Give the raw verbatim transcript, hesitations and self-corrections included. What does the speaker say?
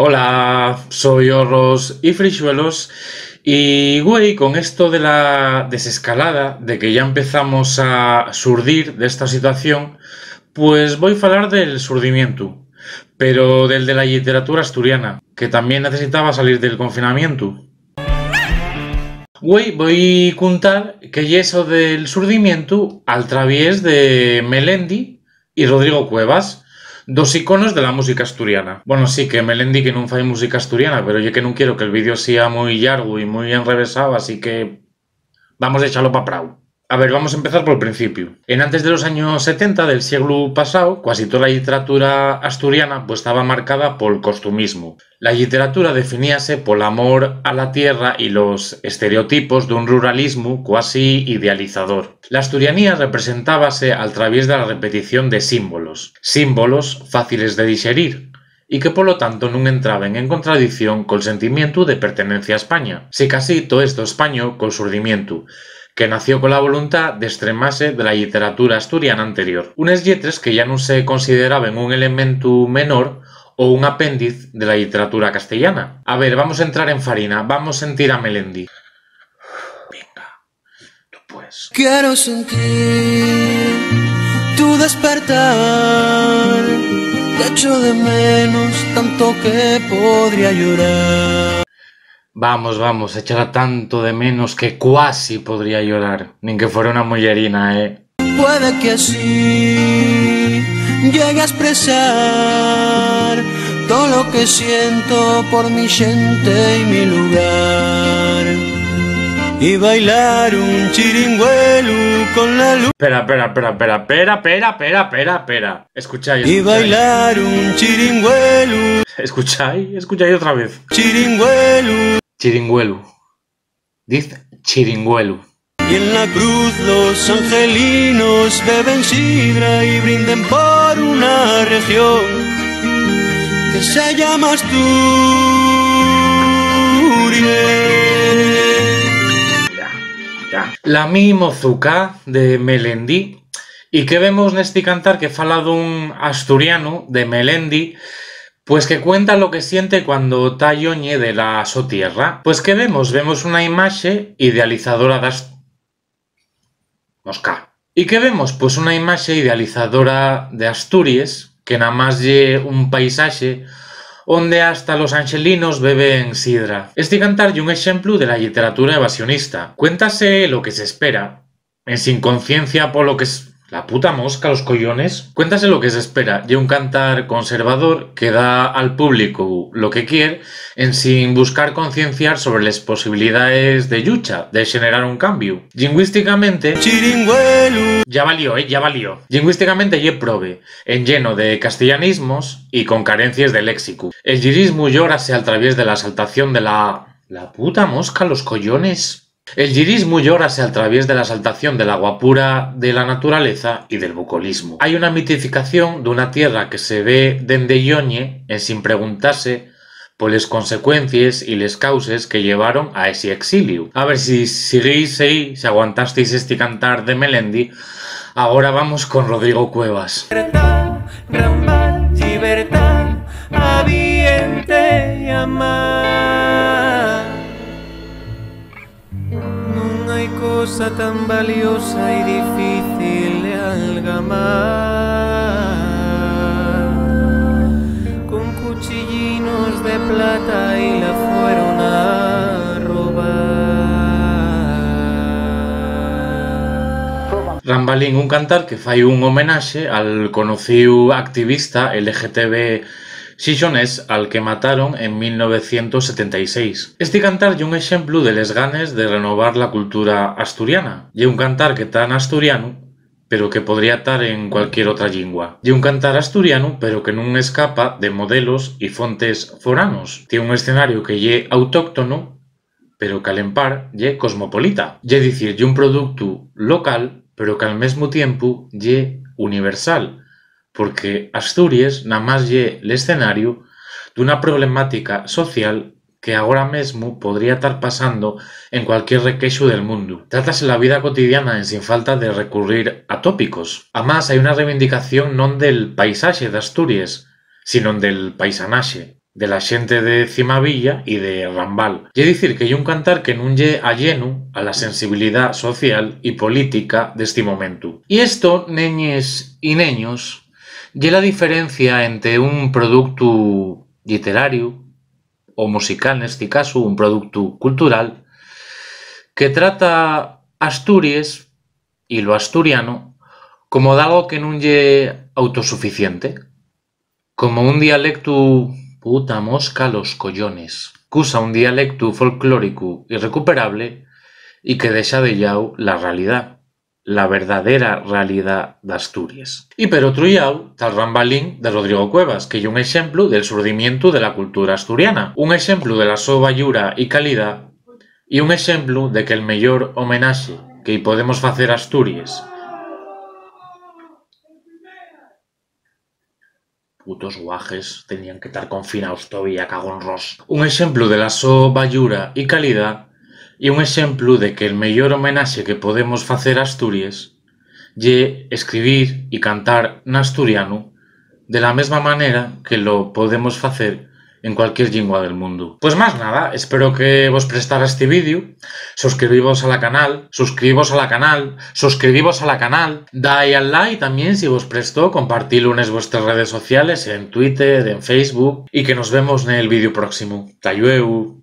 Hola, soi horros y frixuelos, y güei, con esto de la desescalada, de que ya empezamos a surdir d'esta situación, pues voi falar del surdimientu, pero del de la lliteratura asturiana, que tamién necesitaba salir del confinamientu. Güei, voi cuntar qué ye eso del surdimientu al traviés de Melendi y Rodrigo Cuevas, dos iconos de la música asturiana. Bueno, sí, que Melendi que nun fai música asturiana, pero ye que nun quiero que'l vídeo sea mui llargu y mui enrevesao, así que vamos dexalo pa prau. A ver, vamos empezar pol principiu. Enantes de los años setenta del sieglu pasao, cuasi tola lliteratura asturiana, pues, taba marcada pol costumismu. La lliteratura definíase pol amor a la tierra y los estereotipos d'un ruralismu cuasi idealizador. L'asturianía representábase al traviés de la repetición de símbolos, símbolos fáciles de dixerir, y que, polo tanto, nun entraben en contradición col sentimientu de pertenencia a España. Sicasí, too esto españó col surdimientu, que nació cola voluntá d'estremase de la lliteratura asturiana anterior. Unes lletres que ya nun se consideraben un elementu menor o un apéndiz de la lliteratura castellana. A ver, vamos entrar en farina, vamos sentir a Melendi. Venga, tú puedes. Quiero sentir tu despertar. Te echo de menos tanto que podría llorar. Vamos, vamos, echará tanto de menos que cuasi podría llorar, nin que fuera una mollerina, eh. Puede que así llegue a expresar todo lo que siento por mi gente y mi lugar. Y bailar un chiringuelu con la luz. Pera, pera, pera, pera, pera, pera, pera, pera, pera. Escuchai, y escuchai. Bailar un chiringuelu. Escuchai, escuchai otra vez. Chiringuelu. Chiringuelu. Diz chiringuelu. Y en la cruz los angelinos beben sidra y brinden por una región que se llama Asturias. Ya, ya. La mi mozuca de Melendi. ¿Y qué vemos nesti cantar que fala d'un asturianu de Melendi? Pues que cuenta lo que siente cuando ta lloñe de la so tierra. Pues ¿qué vemos? Vemos una imaxe idealizadora d'As-, mosca. ¿Y qué vemos? Pues una imaxe idealizadora de Asturies, que namás ye un paisaxe onde hasta los anxelinos beben sidra. Esti cantar ye un exemplu de la lliteratura evasionista. Cuéntase lo que s'espera, ensin conciencia polo que s-, la puta mosca, los coyones. Cuéntase lo que s'espera. Ye un cantar conservador que da al públicu lo que quier, ensin buscar concienciar sobre les posibilidaes de llucha, de xenerar un cambiu. Llingüísticamente, chiringuelu. Ya valió, eh, ya valió. Llingüísticamente ye probe, enlleno de castellanismos y con carencies de léxicu. El llirismu llórase al traviés de la saltación de la, la puta mosca, los coyones. El llirismu llórase al traviés de la saltación de la guapura de la naturaleza y del bucolismu. Hai una mitificación d'una tierra que se ve dende lloñe, ensin preguntase poles consecuencies y les causes que llevaron a esi exiliu. A ver si siguís ehí, si aguantasteis esti cantar de Melendi. Agora vamos con Rodrigo Cuevas. Llibertá, rambal, llibertá, a bien te llamar. Nun hai cosa tan valiosa y difícil de algamar. Con cuchillinos de plata y la fueron a robar. Rambalín, un cantar que fai un homenaxe al conocíu activista L G T B xixonés al que mataron en mil novecientos setenta y seis. Esti cantar ye un exemplu de les ganes de renovar la cultura asturiana. Ye un cantar que ta n'asturianu, pero que podría tar en cualquier otra llingua. Ye un cantar asturianu, pero que nun escapa de modelos y fontes foranos. Tien un escenariu que ye autóctono, pero qu'al empar ye cosmopolita. Ye dicir, ye un productu local, pero qu'al mesmu tiempu ye universal, porque Asturies namás ye l'escenariu d'una problemática social que agora mesmu podría tar pasando en cualquier requexu del mundu. Trátase la vida cotidiana ensin falta de recurrir a tópicos. Amás, hai una reivindicación non del paisaxe d'Asturies, sinón del paisanaxe. de la xente de Cimavilla y de Rambal. Ye dicir, que ye un cantar que nun ye allenu a la sensibilidá social y política d'esti momentu. Y esto, neñes y neños, ye la diferencia ente un productu lliterariu, o musical nesti casu, un productu cultural, que trata Asturies y lo asturiano como d'algo que nun ye autosuficiente, como un dialectu, puta mosca los coyones, qu'usa un dialectu folclóricu irrecuperable y que dexa de llau la realidá, la verdadera realidá d'Asturies. Y per otru llau, ta'l Rambalín de Rodrigo Cuevas, que ye un exemplu del surdimientu de la cultura asturiana, un exemplu de la so bayura y calidá, y un exemplu de que'l meyor homenaxe que-y podemos facer a Asturies. Putos guajes, tenían que tar confinaos tovía, cagonros. Un exemplu de la so bayura y calidá, y un exemplu de que'l meyor homenaxe que podemos facer a Asturies ye escribir y cantar n'asturianu, de la mesma manera que lo podemos facer en cualquier llingua del mundu. Pues más nada, espero que vos prestara esti vídeu. Suscribivos a la canal, suscribivos a la canal, suscribivos a la canal. Dai al like tamién si vos prestó, compartilo nes vuestres redes sociales, en Twitter, en Facebook, y que nos vemos nel vídeu próximo. Ta llueu.